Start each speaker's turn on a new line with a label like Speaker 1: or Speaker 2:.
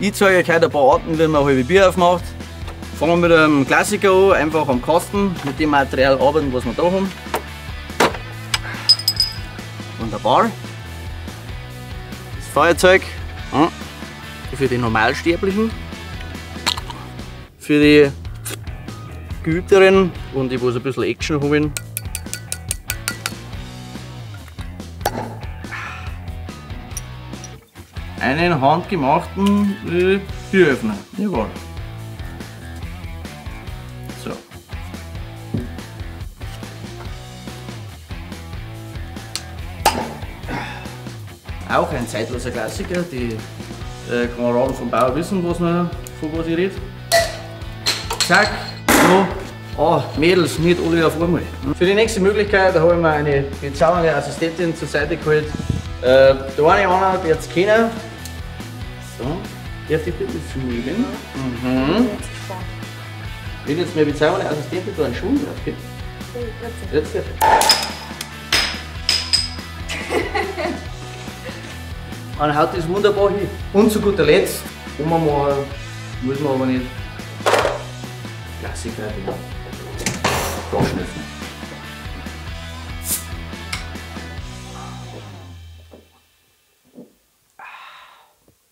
Speaker 1: Ich zeige euch heute ein paar Arten, wie man ein halbes Bier aufmacht. Fangen wir mit einem Klassiker an, einfach am Kasten, mit dem Material arbeiten, was wir da haben. Wunderbar. Das Feuerzeug für die Normalsterblichen, für die Geübteren und die, die ein bisschen Action haben. Einen handgemachten Bieröffner. Jawohl. So. Auch ein zeitloser Klassiker. Die Kameraden vom Bauer wissen, von was ich rede. Zack. So. Oh, Mädels, nicht alle auf einmal. Für die nächste Möglichkeit habe ich mir eine bezaubernde Assistentin zur Seite geholt. Der eine einer wird es kennen. So, darf ich bitte filmen? Mhm. Wenn jetzt meine bezaubernde Assistentin da einen Schuh drauf gibt. Jetzt. Man haut das wunderbar hin. Und zu guter Letzt, kann man machen, muss man aber nicht. Klassiker, die Flaschenöffner.